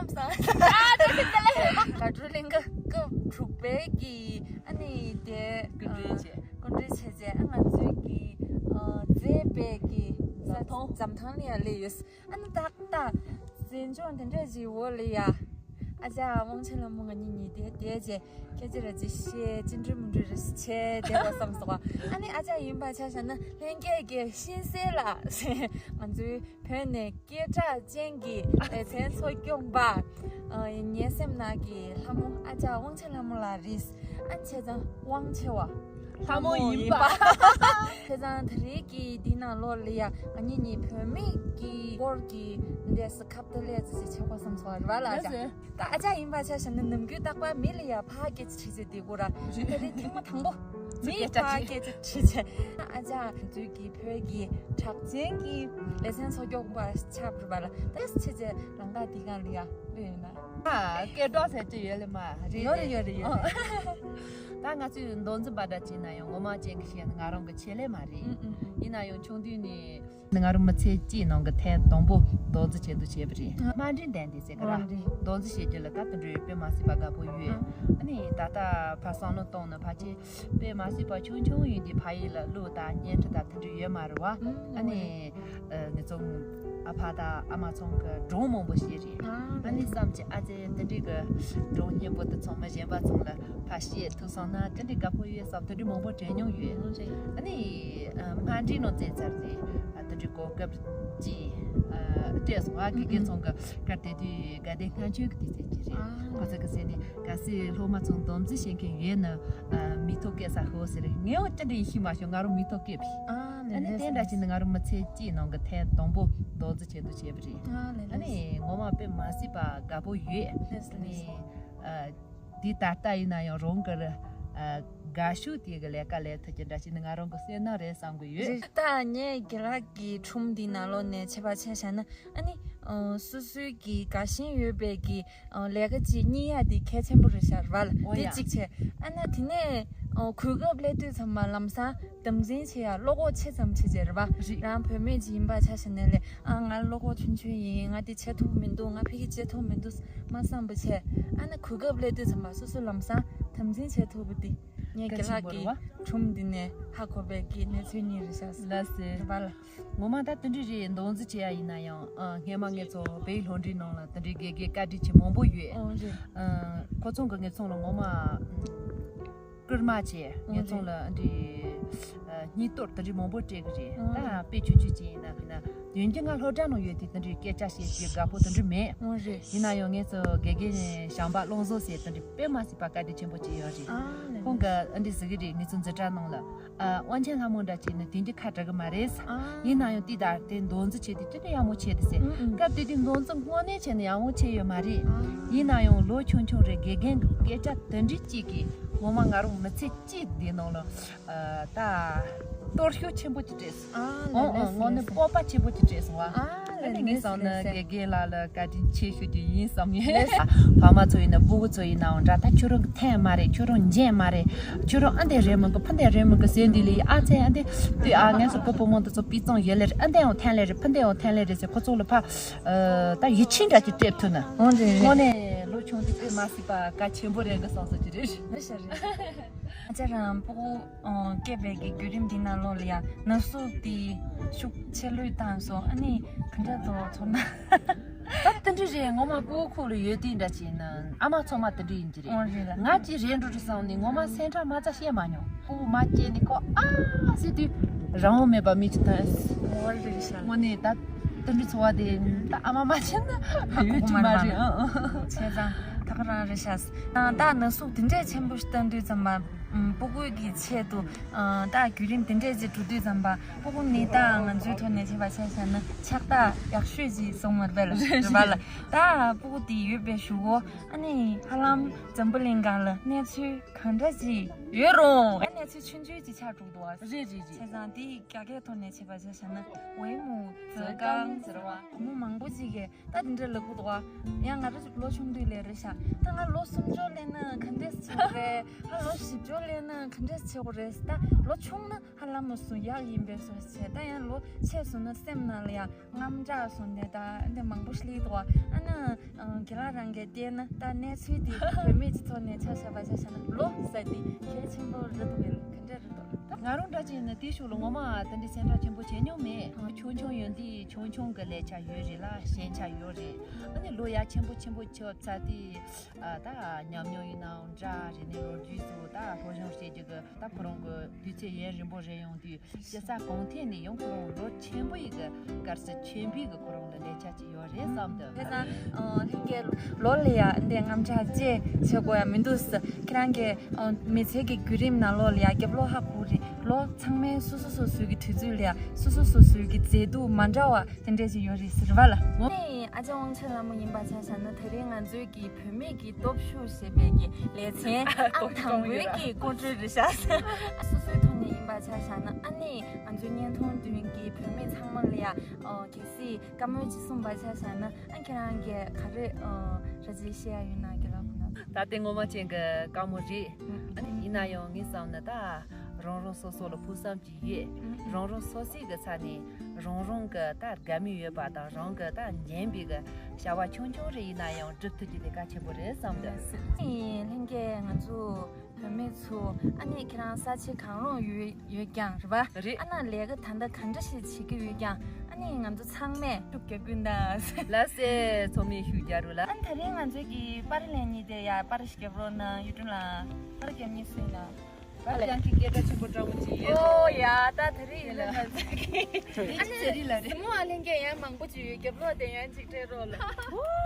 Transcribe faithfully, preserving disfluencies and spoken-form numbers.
ཨ་ད་ད་ད་ལེ། དགའ་སྤྲོའི་གླིང་ག་སྐབས་དྲུག་པའི་གི་ཨ་ནི་དེ་སྐུ་མགྲོན་བྱས། སྐུ་མགྲོན་བྱས་རྗེས་ཨ་ང་ཚོའི་གི་ཨ་མཛེས་པའི་གི་འཛམ་ཐང་འཛམ་ཐང་ལ་ཡ་སླེབས་ཡོད། ཨ་ནི་ཏག་ཏག་མཛེས་ལྗོངས་དེ་འདྲ་ཞིག་འོག་ལ་ཡ། ཨ་ཅག་དབང་ཆེན་ལྷ་མོ་ང་གཉིས་གཉིས་དེ་བསྡད་རྗེས་སྐད་ཆ་ར་ཅིག་བཤད། ཅི་འདྲ་མི་འདྲ་རེ་བྱས་བསྡད་པ་བསམ་སོང་བ། ཨ་ནི་ཨ་ཅག་ཡིན་པ་ཆ་བཞག་ན་ལྷན་རྒྱས་ཀྱི་ཤིན་སེ་ལ་ང་ཚོའི་བོད་ནས་སྐད་གྲགས་ཅན་གྱི་ལེ་ཚན་འཚོ་སྐྱོང་པ། ཨ་ངའི་སེམས་ནང་གི་ལྷ་མོ་ཨ་ཅག་དབང་ཆེན་ལྷ་མོ་ལགས་རེད། ཨ་བྱས་ཙང་དབང་ཆེ་བ་ལྷ་མོ་ཡིན་པ། བྱས་ཙང་ད་རེས་ཀྱི་འདི་ནང་ལོགས་ལ་ཡ་ང་གཉིས་གཉིས་བུད་མེད་ཀྱི་སྐོར་གྱི་འདས་སུ་ཁ་བརྡ་ལས་ཙི་ཙི་བྱེད་དགོས་བསམ་སོང་བ་རེད་བ་ལ་ཨ་ཅག་ད་ཨ་ཅག་ཡིན་པ་ཆ་བཞག་ན་ནམ་རྒྱུན་རྟག་པར་མི་ལ་ཡ་ཕར་སྐད་ཆ་དྲིས་ཚེ་དེ་གོ་ར་ད་རེས་ཐེངས་མ་དང་པོ་མི་ཕར་སྐད་ཆ་དྲིས་ཚེ་ཨ་ཅག་ང་ཚོའི་གི་བོད་ཀྱི་གྲགས་ཅན་གྱི་ལེ་ཚན་འཚོ་སྐྱོང་པ་ཆགས་པ་རེད་བ་ལ་ད་ཆེ་ཆེ་ལམ་ཁ་འདི་གང་ལ་ཡ་ལོས་ཡོད་ན། ཨ་སྐད་སྒྲོག་ཟེར་གྱི་ཡོད་ལེ་མ་རེད། ཡོད་རེད་ཡོད་རེད་ཡོད་རེད། ད་ང་ཚོའི་མདོ་འཛིན་པ་འདྲ་བྱས་ན་ཡང་ངོ་མ་ཅན་གྱི་བཤད་ན་ང་རང་གི་ཆེད་ལས་མ་རེད། ཨུ་ཨུ། ཡིན་ན་ཡང་ཆུང་དུས་ནས། ང་རང་མི་ཚེ་གཅིག་ནང་གི་ཐེངས་དང་པོ་མདོ་འཛིན་ཆེད་དུ་བྱས་པ་རེད། དམའ་འབྲིང་ལྡན་འདི་ཟེར་གི་ར། དམའ་འབྲིང་། མདོ་འཛིན་བྱེད་རྒྱུ་ལ་ད་དེ་འདྲའི་དཔེ་མ་སྲིད་པ་དགའ་པོ་ཡོད། ཨ་ནི་ད་ལྟ་ཕར་བསམ་བློ་བཏང་ན་ཕལ་ཆེར་དཔེ་མ་སྲིད་པ་ཆུང་ཆུང་ཡིན་དུས་ཕ་ཡུལ་ལ་གླུ་དང་བརྙན་འཕྲིན་དང་དེ་འདྲ་ཡོད་མ་རེད་བ། ཨ་ནི་ངེད་ཚོ་ཨ་ཕ་དང་ཨ་མ་ཚང་གི་སྒྲུང་མང་པོ་བཤད་རེད། ཨ་ནི་བསམ་གྱི་ཨ་ཙེ་དེ་འདྲའི་གི་སྒྲུང་སྙན་པོ་དེ་ཚང་མ་གཞན་པ་ཚང་ལ་ཕར་བཤད་ཐུབ་སོང་ན་དེ་འདྲའི་དགའ་པོ་ཡོད་བསམ་དེ་འདྲའི་མང་པོ་དྲན་མྱོང་ཡོད། ཨ་ནི་དམའ་འབྲིང་ནང་བཙལ་ཚར་རྗེས་ཨ་དེ་འདྲའི་གོ་སྐབས་ཅིག་ཨ་སྤྲད་སོང་། ཨ་དགེ་རྒན་ཚང་གི་སྐབས་དེ་དུས་དགའ་ལྡན་ལྔ་མཆོད་ཀྱི་དུས་ཚོད་ཅིག་རེད། ཁོ་ཚོ་གི་ཟེར་ནས་གལ་སྲིད་སློབ་མ་ཚོ་མདོ་འཛིན་བྱེད་མཁན་ཡོད་ན་མིག་ཐོག་བཀོད་ས་ཤོག་ཟེར། ངས་འོ་ཅི་འདྲ་ཡིན་ཤེས་མ་བྱུང་། ང་རང་མིག་ཐོག་བཀོད་པས། ཨ་ནི་དེ་འདྲ་བྱས་ནས་ང་རང་མི་ཚེ་གཅིག་ནང་གི་ཐེངས་དང་པོ་མདོ་འཛིན་ཆེད་དུ་བྱས་པ་རེད། ཨ་ནི་ངོ་མ་དཔེ་མ་སྲིད་པ་དགའ་པོ་ཡོད། ཨ་ནི་ཨ་འདི་ད་ལྟ་ཡིན་ན་ཡང་རང་གི་ཨ་དགའ་ཤོས་དེ་གི་ལས་ཀ་ལས་ཐུབ་ཀྱི་འདྲ་བྱས་ནས་ང་རང་གི་བསོད་ནམས་རེད་བསམ་གི་ཡོད། རེད། ད་ངས་རྒན་ལགས་ཀྱི་སྒྲུང་འདི་ནང་ལོགས་ནས་བྱས་པ་ཆ་བཞག་ན་ཨ་ནི་ཨ་སོ་སོའི་གི་དགའ་ཞེན་ཡོད་པའི་གི་ཨ་ལས་ཀ་ཅིག་རྙེད་ཡ་དེ་གལ་ཆེན་པོ་རེད་ཤག་རེད་བ་ལ། འོ་དེ་ཡ། གཅིག་བྱས། ཨ་ན་དེ་ནས་ཨ་གོ་སྐབས་སླེབས་དུས་ཙམ་པ་ལམ་སང་དམ་འཛིན་བྱེད་ཡ་བློ་ཁོག་ཆེ་ཙམ་བྱེད་བྱས་རེད་བ། རེད། རང་བུད་མེད་ཅིག་ཡིན་པ་ཆ་བཞག་ནས་ལས་ཨ་ང་བློ་ཁོག་ཆུང་ཆུང་ཡིན། ང་དེ་བྱེད་ཐུབ་མི་འདུག་ང་ཕ་གི་བྱེད་ཐུབ་མི་འདུག་མ་བསམ་པ་བྱས། ཨ་ན་གོ་སྐབས་སླེབས་དུས་ཙམ་པ་སོ་སོ་ལམ་སང་དམ་འཛིན་བྱེད་ཐུབ་པ་དེ་ངས་གལ་རྒན་ལགས་ཆེན་པོ་རེད་ཀྱི་བ། སྒྲུང་འདི་ནས་ཧ་གོ་བའི་གི་གནས་ཚུལ་གཉིས་རེད་ཤག་ལགས་སེ། རེད་བ་ལ། ངོ་མ་ད་དེ་འདྲ་རེད། མདོ་འཛིན་བྱེད་ཡ་ཡིན་ན་ཡང་ཨ་སྔས་མ་ངེད་ཚོ་བོད་ཡིག་སློབ་འབྲིང་ནང་ལ་དེ་འདྲའི་དགེ་རྒན་བཀའ་དྲིན་ཆེ་མང་པོ་ཡོད། ཨོ་རེད། ཨ་ཁོ་ཚོ་གི་ངེད་ཚོ་ལ་ངོ་མ་ཨ་སྐུལ་མ་བྱས། ངེད་ཚོ་ལ་ཨ་འདྲའི་ཨ་སྙིང་སྟོབས་དེ་འདྲའི་མང་པོ་སྤྲད་གི་རེད། ཨོ་ད་རེད། དཔེ་ཆུང་ཆུང་ཅིག་ཡིན་ན་ཡིན་ན་ཡོན་གྱི་ང་སློབ་གྲྭ་ནང་ཡོད་དུས་དེ་འདྲའི་སྐད་ཆ་བཤད་རྒྱུ་དགའ་པོ་དེ་འདྲ་མེད། ཨོ་རེད། ཡིན་ན་ཡང་ངེད་ཚོ་དགེ་རྒན་བྱམས་པ་བློ་བཟང་ཟེར་དེ་འདྲའི་དཔེ་མ་སྲིད་པ་བཀའ་དྲིན་ཆེན་པོ་ཅིག་ཡོད་རེད། ཨ་ལེ་ཁོང་གིས་ཨ་འདྲ་ཟེར་གི་རེད། ངེད་ཚོ་འཛིན་གྲྭ་ནང་ལ་ཨ་དབང་ཆེན་ལྷ་མོ་འདྲ་བྱས་ནས་དེང་དུས་ཁ་གྲག་གི་མ་རེད། ཨ། ཡིན་ན་ཡང་དེ་ད་དེ་མདོ་འཛིན་བྱས་ཏེ་ཅི་འདྲ་ཡག་མོ་བྱས་ཏེ་ཟེར། ཨུ་ཨུ། སྐབས་དེ་དུས་མདོ་འཛིན་དངོས་གནས་བྱས་ན་ཡག་མོ་བྱས་ཡོད་མ་རེད། ཨ། ཡིན་ན་ཡང་ལོ་ཆུང་ཆུང་རེད། དགེ་རྒན་གྱི་སྐད་ཆ་དེ་འདྲའི་གཅིག་གིས་ངོ་མ་ང་རང་མི་ཚེ་གཅིག་འདི་ནང་ལ་ཨ་ད་གཏོར་བཤིག་ཆེན་པོ་ཅིག་སྤྲད་སོང་། ཨ་ལེ་ཨོ་ཨོ་ལེ་དངོས་གནས་ལེ། སྤོབས་པ་ཆེན་པོ་ཅིག་སྤྲད་སོང་བ། ཨ་ཨ་ནི་ངས་བསམ་ན་དགེ་རྒན་ལགས་ལ་བཀའ་དྲིན་ཆེ་ཞུ་རྒྱུ་ཡིན་བསམ་ཡོད། ཕ་མ་ཚོ་ཡིན་ན་སྤུ་གུ་ཚོ་ཡིན་ནའང་འདྲ། ད་ཁྱོད་རང་གི་འཐེན་མ་རེད། ཁྱོད་རང་འཇོན་མ་རེད། ཁྱོད་རང་ཨ་འདི་རེད་མི་དགོས་ཕ་འདི་རེད་མི་དགོས་ཟེར་འདི་ལས་ཨ་ཚེ་ཨ་འདི་དུས་ཨ་ངས་སོ་སྤོ་བོ་མང་དུ་ཚོ་པི་ཙང་ཡོད་ལེ་རེད། ཨ་འདི་ཡང་འཐེན་ལེ་རེད། ཕ་འདི་ཡང་འཐེན་ལེ་རེད་ཟེར་ཁོ་ཚོ་ལ་ཕ་ད་ཡིད་ཆེས་འདྲ་ཅིག་སྤྲད་ཐུབ་ན། འོ་རེད་རེད། དངོས་གནས་ལོ་ཆུང་དུས་དཔེ་མ་སྲིད་པ་གལ་ཆེན་པོ་རེད་གི་བསམ་ས་ཅིག་རེད། རེད་ཤག་རེད། ང་ཚོ་རང་སྤུ་གུ་སྐྱེས་པའི་གི་བརྒྱུད་རིམ་འདི་ནང་ལོགས་ལ་ཡང་ན་ཟུག་འདི་ཤུགས་ཆེ་ལོས་བཏང་སོང་། ཨ་ནི་ག་འདྲ་འདུག་ཚོར་སྣང་། ད་དེ་འདྲ་རེད། ངོ་མ་སྤུ་གུ་ཁུག་ལ་ཡོད་དུས་འདྲ་བྱས་ན་ཨ་མ་ཚང་མ་དེ་འདྲ་ཡིན་གྱི་རེད། འོ་རེད་ལ། ང་ཅིག་རེད་འགྲོ་རེད་བསམ་ནས་ངོ་མ་སེམས་ཁྲལ་མ་རྩ་བཤད་མ་མྱོང་། སྤུ་གུ་མ་སྐྱེས་ནས་ཁོ་ཨ་ཟེར་དུས་རང་དབང་མེད་པ་མི་ཅིག་ཐོན། འོ་རེད་ཤག་དངོས་གནས་ད་དེ་འདྲའི་ཚོར་བ་དེ་ད་ཨ་མ་མ་བྱས་ན་ཡོད་རྒྱུ་མ་རེད། ཨང་ཨང་། བྱས་ཙང་ད་ག་རང་རེད་ཤག་ད་ན་ཟུག་དེ་འདྲས་ཆེན་པོ་ཞིག་བཏང་དུས་ཙམ་པ། ཨུམ། སྤུ་གུའི་གི་ཆེད་དུ་ཨ་ད་བརྒྱུད་རིམ་དེ་འདྲས་ཅིག་འགྲོ་དུས་ཙམ་པ་སྤུ་གུ་ནི་ད་ང་ཚོའི་ཐོག་ནས་བྱས་པ་ཆ་བཞག་ན་ཆགས་སྡང་ཡག་ཤོས་ཅིག་སོང་བ་རེད་པ་ལ། རེད་པ་ལ། ད་སྤུ་གུ་དེ་ཡོད་པའི་གཞུག་གུ་ཨ་ནི་ཧ་ལམ་འཛམ་བུ་གླིང་སྒང་ལ་གནས་ཚུལ་གང་འདྲ་ཅིག་ཡོད་རུང་ཨ་གནས་ཚུལ་ཆུང་ཆུང་ཅིག་ཆགས་འགྲོ་འདུག་ཨ། རེད་རེད་རེད། བྱས་ཙང་དེ་རྒྱ་སྐད་ཐོག་ནས་བྱས་པ་ཆ་བཞག་ན་为母则刚ཟེར་བ། བུ་མོ་མང་པོ་ཅིག་གིས་ད་དེ་འདྲ་ལབ་ཀྱི་འདུག་ཨ། ཡང་ང་རང་ལོ་ཆུང་དུས་ལས་རེད་ཤག་ད་ང་ལོ་སུམ་ཅུ་སླེབས་ན་ག་འདྲས་བྱེད་དགོས་རེད། ཧ་ལོ་བཞི་བཅུ་སླེབས་ན་ག་འདྲས་བྱེད་དགོས་རེད། ད་ལོ་ཆུང་ན་ཧ་ལམ་མོ་སུ་ཡག་ཡིན་པའི་བཟོ་བྱས། ད་ཡང་ལོ་ཆེ་སོང་ན་སེམས་ནང་ལ་ཡང་དངངས་སྐྲག་སོང་ནས་ད་འདི་མང་པོ་ཞིག་སླེབས་འདུག་ཨ། ཨ་ན། རང་རང་གིས་བལྟས་ན་ད་གནས་ཚུལ་འདི་བུད་མེད་ཀྱི་ཐོག་ནས་ཆ་བཞག་པ་ཆ་བཞག་ན་ལོ་ཟེར་དེ་གལ་ཆེན་པོ་རེད་འདུག་གས། ག་འདྲ་རེད་འདུག་ང་རང་འདྲ་ཅིག་ཡིན་ན་དེའི་ཤུགས་ལ་ངོ་མ་དེ་འདྲའི་སེམས་ཁྲལ་ཆེན་པོ་བྱེད་མྱོང་མེད། ཆུང་ཆུང་ཡོད་དུས་ཆུང་ཆུང་གི་ལས་ཆ་ཡོད་རེད་ལ་ཞན་ཆ་ཡོད་རེད། ཨ་ནི་ལོ་ཡ་ཆེན་པོ་ཆེན་པོ་ཆགས་ཚར་དུས་ཨ་ད་ཉམས་མྱོང་ཡིན་ནའང་འདྲ་རེད། ནས་ལོ་རྒྱུས་སུ་ད་སློབ་སྦྱོང་བྱེད་རྒྱུ་གི་ད་ཁོ་རང་གི་དུས་ཚོད་ཡུན་རིང་པོ་རེད་ཡོང་དུས། སྤྱི་ཚོགས་གང་ཐད་ནས་ཡང་ཁོ་རང་ལོ་ཆེན་པོ་ཡི་གི་སྐར་ས་ཆེན་པོའི་གི་ཁོ་རང་ལ་ལས་ཆ་ཅིག་ཡོད་རེད་བསམ་འདུག་དེ་ཙང་ལྷན་རྒྱས་ལོ་ལ་ཡ་འདི་དངངས་སྐྲག་ཅེས་བྱེད་དགོས་ཡ་མི་འདུག་ཟེར། ཁྱེད་རང་གི་མི་ཚེ་གི་བརྒྱུད་རིམ་ནང་ལོགས་ལ་ཡ་རྒྱབ་ལོགས་ཧ་གོ་རེད། ལོ་ཚང་མའི་སོ་སོ་སོ་སོའི་གི་དུས་ཚོད་ལ་ཡ་སོ་སོ་སོ་སོའི་གི་མཛེས་སྡུག་མ་འདྲ་བ་དེ་འདྲས་ཅིག་ཡོད་རེད་ཟེར་བ་ལ། ནི་ཨ་ཅག་དབང་ཆེན་ལྷ་མོ་ཡིན་པ་ཆ་བཞག་ན་དེ་རིང་ང་ཚོའི་གི་བུད་མེད་ཀྱི་སྟོབས་ཤུགས་ཞེས་པའི་གི་ལེ་ཚན་ཨང་དང་པོའི་གི་སྐུ་མགྲོན་རེད་ཤག་སོ་སོའི་ཐོག་ནས་ཡིན་པ་ཆ་བཞག་ན་ཨ་ནི་ང་ཚོའི་བརྙན་ཐུང་མདུན་གྱི་བུད་མེད་ཚང་མ་ལ་ཡ་གལ་སྲིད་བཀའ་མོལ་ཅིག་གསུངས་པ་ཆ་བཞག་ན་ཨ་ཁྱེད་རང་གིས་ག་རེ་ར་ཅིག་བཤད་ཡ་ཡོད་ན་རྒན་ལགས་ཁོང་ན། ད་དེ་ངོ་མ་ཅན་གྱི་བཀའ་མོལ་རེད། ཨ་ནི་ཡིན་ན་ཡང་ངས་བསམ་ན་ད་རང་རང་སོ་སོ་ལ་ཕུགས་བསམ་ཅིག་ཡོད། རང་རང་སོ་སོའི་གི་ས་ནས་རང་རང་གི་ད་དགའ་མོས་ཡོད་པ་དང་རང་གི་ད་འཇོན་པའི་གི་བྱ་བ་ཆུང་ཆུང་རེ་ཡིན་ན་ཡང་སྒྲུབ་ཐུབ་རྒྱུ་དེ་གལ་ཆེན་པོ་རེད་བསམ་འདུག་ལྷན་རྒྱས་ང་ཚོ་བུད་མེད་ཚོ་ཨ་ནི་ཁྱེད་རང་ས་ཆ་གང་རུང་ཡོད་ཡོད་ཀྱང་རེད་པ། རེད། ཨ་ན་ལས་ཀ་ད་ལྟ་གང་འདྲ་ཞིག་བྱེད་ཀྱི་ཡོད་ཀྱང་ཨ་ནི་ང་ཚོ་ཚང་མས་ཤུགས་རྒྱབ་ཀྱིན་ད། ལགས་སེ་ཚང་མས་ཤུགས་རྒྱག་རོགས་ལ། ཨ་ནི་ད་རིང་ང་ཚོའི་གི་པར་ལེན་གཉིས་དེ་ཡ་པར་ཞིག་རྒྱབ་རོགས་གནང་ཡུལ་སྒྲོན་ལ། པར་རྒྱབ་གཉིས་སུ་ཡིན་ན། ཨ་ལས། ཡང་གི་སྐད་གྲགས་ཆེན་པོ་འདྲ་བོ་ཅིག་ཡོད། ཨོ་ཡ་ད་དེ་རིང་ཡིན་ན་ང་ཚོ་གི་འདི་ཅི་ཟེར་རི་ལ་རེད། གཟིགས་མོ་ཨ་ལྷན་རྒྱས་ཡང་མང་པོ་ཅིག་ཡོད། རྒྱབ་ལོགས་དེ་ཡང་ཅིག་སྤྲད་རོགས་ལ།